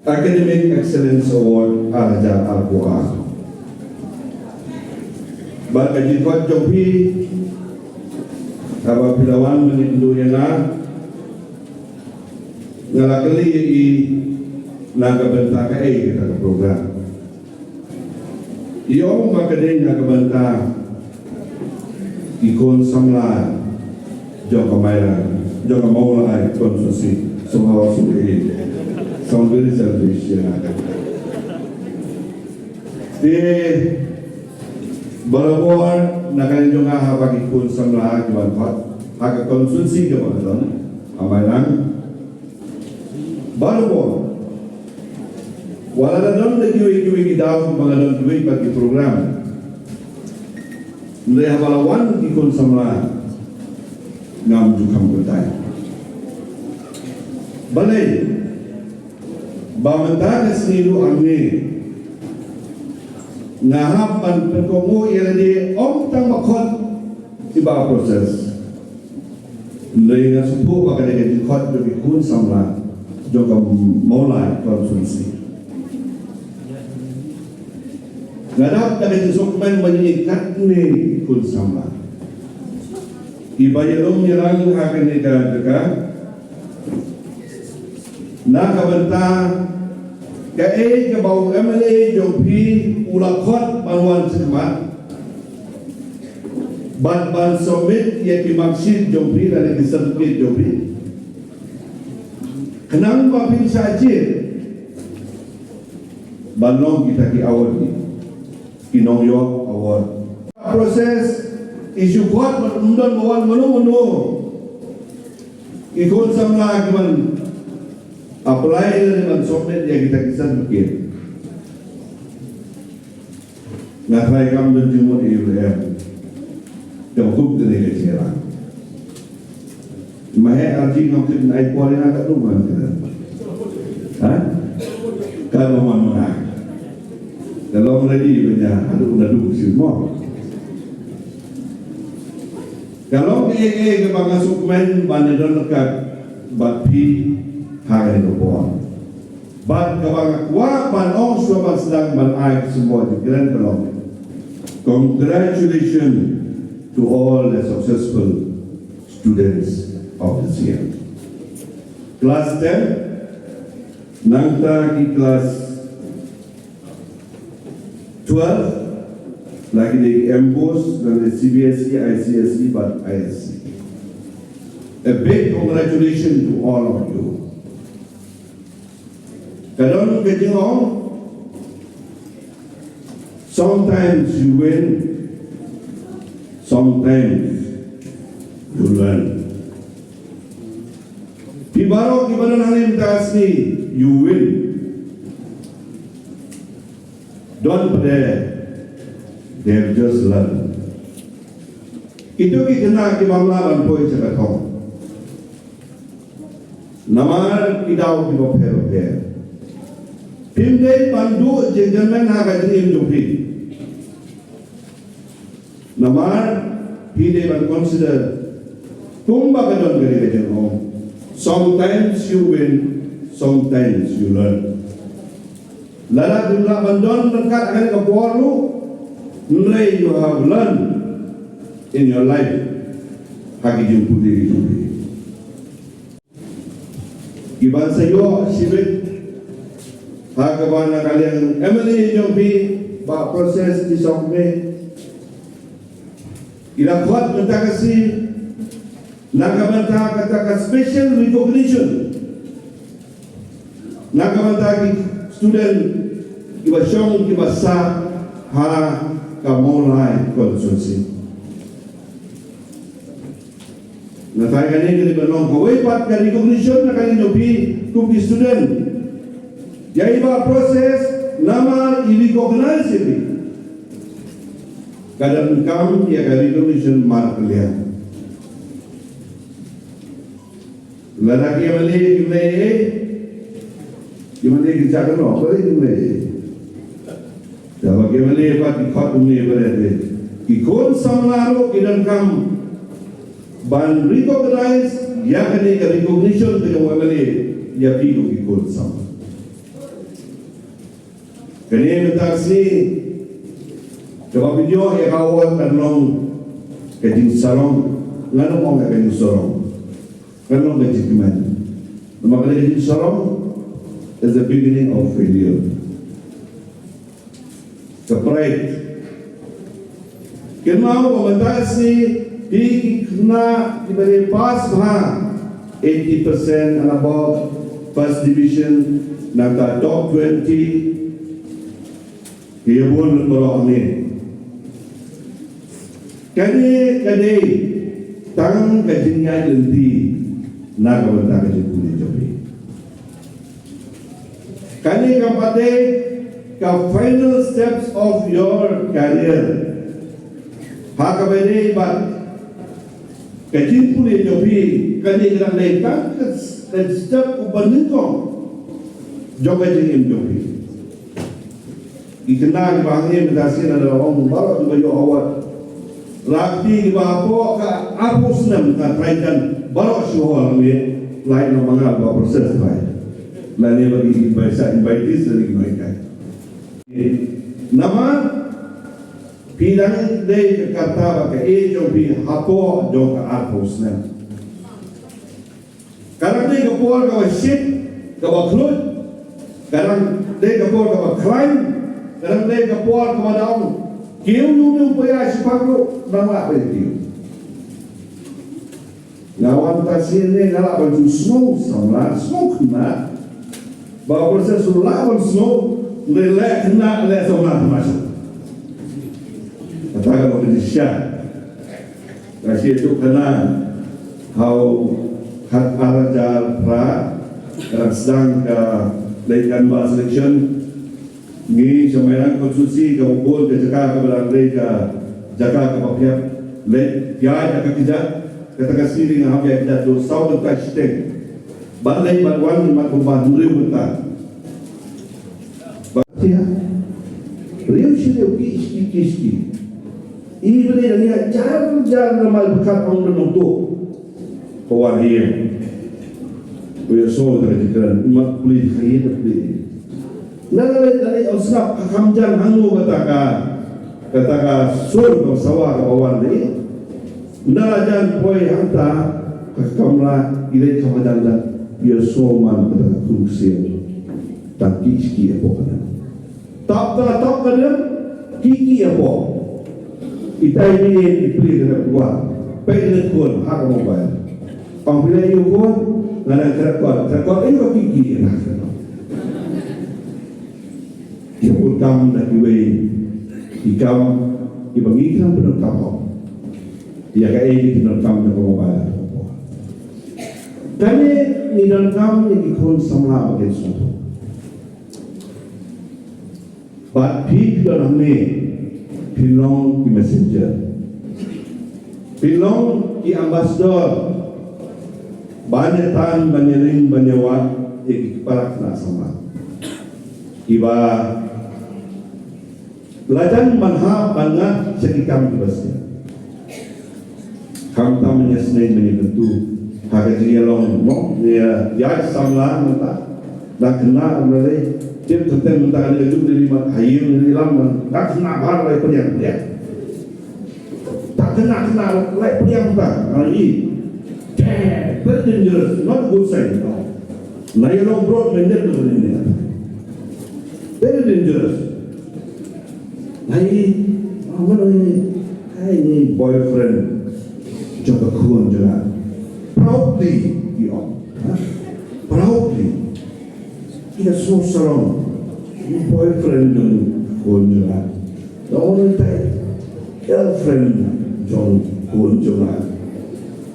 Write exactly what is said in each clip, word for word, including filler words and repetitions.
Academic Excellence Award ar hajar arphew ar. Bad ka jingkhot jong phi, haba phi la wan ban ïakynduh ïa nga, nga la kylli ïa i na ka bynta kaei kata ka program. I ong ba ka dei na ka bynta ki khun samla jong ka Mawlai, jong ka Mawlai constituency, somehow, somehow. Sound very selfish, yeah. Te barabor na ka liang jong nga, haba ki khun samla ki wan khot ha ka constituency kaba nga don, ha Mawlai. Barabor. Wat la don da kiwei kiwei ki daw, ba nga don kiwei pat ki program. Hynrei haba la wan ki khun samla, ngam ju kham kyntait. Balei? Ba mynta ka sngi ruh hangne nga hap ban pynkohnguh ïa lade, ym tang ba khot kiba process. Hynrei nga sngewthuh ba ka dei ka jingkhot jong ki khun samla jong ka Mawlai constituency. Nga dap da ka jingsngewkmen ba ngi katne ki khun samla kiba ïalum ïalang ha kane ka jaka, na ka bynta kaei kaba u M L A jong phi u la khot ban wan shakhmat bad ban submit ïa ki marksheet jong phi lane ki certificate jong phi, khnang ba phin shah jied ban long kita ki award, ki nongïoh award. Process issue khot, ym don ba wan mano mano. Ki khun samla ki ban apply lane ban submit ïa kita ki certificate. Nga trai kam don jingmut ïa u em. Te kum kane ka jingïalang. Ma he arji ngam tip ai por ïa nga ka dum man ka. Ha? Ka long man ma nga. Ka long ready ba ïa haduh naduh shu mo. Ka long kaei kaei kaba nga sngewkmen ban ïadon ryngkat bad phi ha kane ka por. Bad kaba nga kwah ban ong shuwa ban sdang ban ai ka symbol jingkren ka long, congratulations to all the successful students of this year. Class ten, nangta ki class twelve, la ki dei M BOSE, la ki dei C B S E, I C S E bad I S C. A big congratulations to all of you. Ka don ka jingong, sometimes you win, sometimes you learn. Phi baroh kiba don hangne mynta ka sngi, you win. Don pat de, they've just learned. Kito ki khynnah ki bym lah ban poi sha ka thong. Namar ki daw kiba pher bapher. Phim dei ban duh jingkyrmen ha ka jingim jong phi. Namar phi dei ban consider kumba ka don kane ka jingong. Sometimes you win, sometimes you learn. Lada phim lah ban don ryngkat ha kane ka por ruh, hynrei you have learned in your life ha ki jingpule ki jong phi. Ki ban sa ïoh shibit ha kaba na ka liang M L A jong phi, Bah Proses Tynsong Hming, i la khot mynta ka sngi na ka bynta kata ka special recognition na ka bynta ki student kiba shong kiba sah ha ka Mawlai constituency. Nga tharai kane ka dei ban long kawei pat ka recognition na ka liang jong phi kum ki student. Ïa i Bah Proses namar i recognize ïa phi, ka donkam ïa ka recognition markylliang. Lada ki M L A kim leh ei, kim leh ei, ki shah kynnoh, balei kim leh ei? Te haba kim leh ei pat ki khot kumne balei te? Ki khun samla ruh ki donkam ban recognize ïa kane ka recognition ka jong u M L A ïa phi kum ki khun samla. Kane mynta ka sngi, kaba pynïoh ïa ka award kan long ka jingsarong, ngan ym ong ka jingsarong, kan long ka jingkmen. Namar kane ka jingsarong is the beginning of failure. Ka pride. Kynmaw ba mynta ka sngi phi ki khynnah kiba dei pass bha, eighty percent and above, first division, nangta top twenty, ki ïa bun baroh hangne. Kane ka dei tang ka jingïaid lynti na ka bynta ka jingpule jong phi. Kane ka pat dei ka final steps of your career. Ha kaba dei bad ka jingpule jong phi, kane ka dang dei tang ka, ka step uba nyngkong jong ka jingim jong phi. Ki khynnah kiba hangne mynta sien, lada ong baroh kiba ïoh award, la ki kiba hapoh ka arphew snem ka trai jan baroh shuh hangne, lait na ma nga ba process bai. Lane ba ki bai sa invitees lane ki bai kai. Namar phi dang dei ka karta ba ka age jong phi hapoh jong ka arphew snem. Ka dang dei ka por kaba shit, kaba khluit. Ka dang dei ka por kaba khlaiñ. Ka dang dei ka por kaba dang kiew, ïoh ïoh paya shiphang ruh nang lah ban kiew. Nga wan ta sien ne nga lah ban shu sngew samla, sngew khynnah. Ba u Proses u lah ban sngew, leh leh khynnah leh samla tang shu. Kata ka ba ka jingshisha. Ka shi tuk kana hau hat arja pra ka sdang ka lei kan ba selection. Ngi sha Mairang constituency ka bun ka jaka kaba dang lei ka jaka kaba phiah lei pia ka kjat. Kata ka sini nga hap pia kjat do sau ka shiteng. Ban lei ban wan mat kumba duri mynta. Ba tia. Riu shi riu ki shi ki shi. I bani dang ïa jar jar na mal bekat ong dang tu. Ko wan hi. Ko ïa so ka jingkren mat puli khaïi da puli. Na na lei na lei ong snap ka kam jan hangno kata ka kata ka sur ka sawa ka wan dei. Na la jan poi hangta ka kamra i lei ka jan jan ïa so man kata ka kum sia. Tang ki ki apo kana. Tap ta tap ka dem ki ki apo. Itai ni i pli ka dem kuat. Pai ka dem kuat ha ka mobile. Pang pila yu kuat ngana kra kuat kra kuat yu ki ki na kra. Ki pun kam da ki wei ki kam ki bangi kam pun kam. Ïa ka ei ki pun kam da ka mobile. Kane ngi donkam ïa ki khun samla ba ki sngewthuh. Bad phi ki don hangne phi long ki messenger. Phi long ki ambassador. Ban ïa tan ban ïa ring ban ïa wad ïa ki parak na samla. Kiba la jan ban hap ban ngat sha ki kam kiba sdang. Khamtam ïa sneng ïa kyntu ha ka jingïalong mo ïa ïa samla mynta. Da khynnah mynta dei tip tenteng mynta ka dei juk dei mat ha ïing dei lam man da khynnah bha lai pynïang pynïang. Da khynnah khynnah lai pynïang mynta ha ïing. Very dangerous, not a good sign. Na ïalong brot mynta tu ni. Very dangerous. Ai, aman ai, ai ni boyfriend jong ka khun jong nga. Proudly, ki ong. Ha? Proudly. Ïa so sarong. Ni boyfriend jong ka khun jong nga. Dong ni tai. Girlfriend jong ka khun jong nga.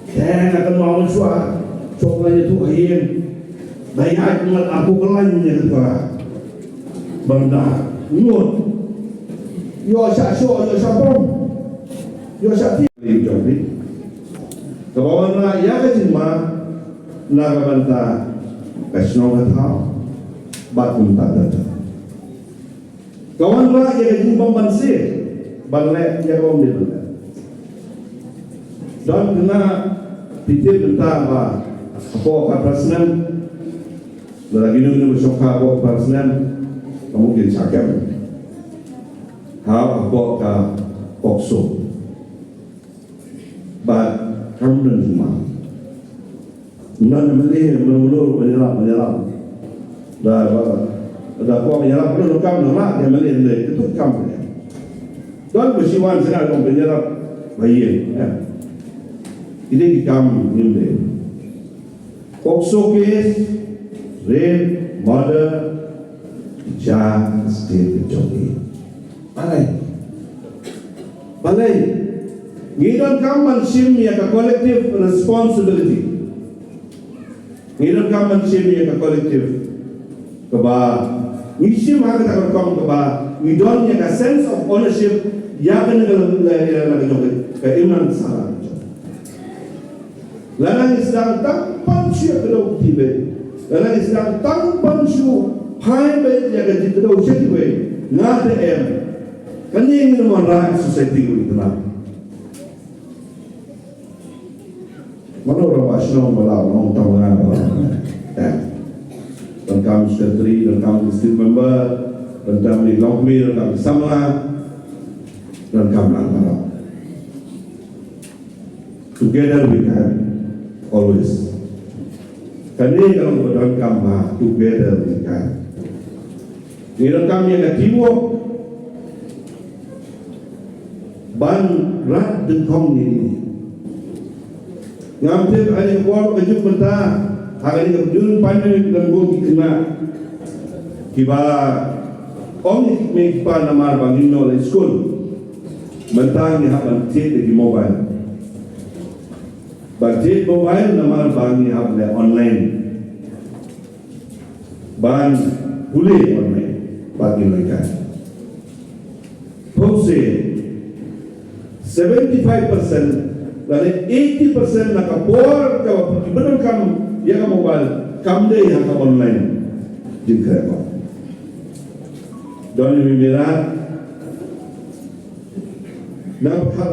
Te nga kan mau shuwa. Chok la ïa tu ayen. Ba ïa ngat aku kelai nya ka. Bang da ngut. Ïoh sha shuh, ïoh sha pom. Ïoh sha ti. Li jong ni. Ka ba wan na ïa ka jingma na ka bynta ka shnong ka thaw. Bad kumta ta ta. Ka wanrah ïa ka jingbym banse ban leh ïa ka bym dei ban leh. Don khynnah phi tip mynta ba hapoh ka phra snem. Lada kino kino ba shongkha hapoh ka phra snem ka mut kin shah kem. Ha ka pok ka pok so. Ba kam don jingma. Ngan mele mele mele mele mele. Da ba da pok mele mele kam na ma ya mele mele itu kam. Don ba siwan sina dong mele ba yin. Ini ki kam ni mele. Pok so case, rape, murder, ja state jong i. Balei? Balei? Ngi donkam ban shim ïa ka collective responsibility. Ngi donkam ban shim ïa ka collective. Kaba ngi shim ha kata ka rukom kaba ngi don ïa ka sense of ownership ïa ka ngi la la la ka jong ka imlang sala. Lada ngi sdang tang ban shu kdew ki bei. Lada ngi sdang tang ban shu phai bei ïa ka jingkdew sha ki bei. Nga te em. Kane ngi mon ra society ngi tna. Mano ra ba shnong ba la nong tang nga ba la. Donkam secretary, donkam district member, donkam ni longmi, donkam samla, donkam lang ba la. Together we can always. Kane ka long ba donkam ba together we can. Ngi donkam ïa ka teamwork ban rat dyngkhong ngi. Ngam tip ani ka por ka juk mynta ha kane ka jun pandemic don bun ki khynnah kiba ong ïa ki kmie ki kpa namar ba ngim ïoh leit skul. Mynta ngi hap ban thied da ki mobile. Ban thied mobile namar ba ngi hap leh online. Ban pule online ba ngi leh ka. Pause seventy five percent lane eighty percent na ka por kaba ki pyndonkam ïa ka mobile kam dei ha ka online. Jingkyrpad. Don ïa mira na ka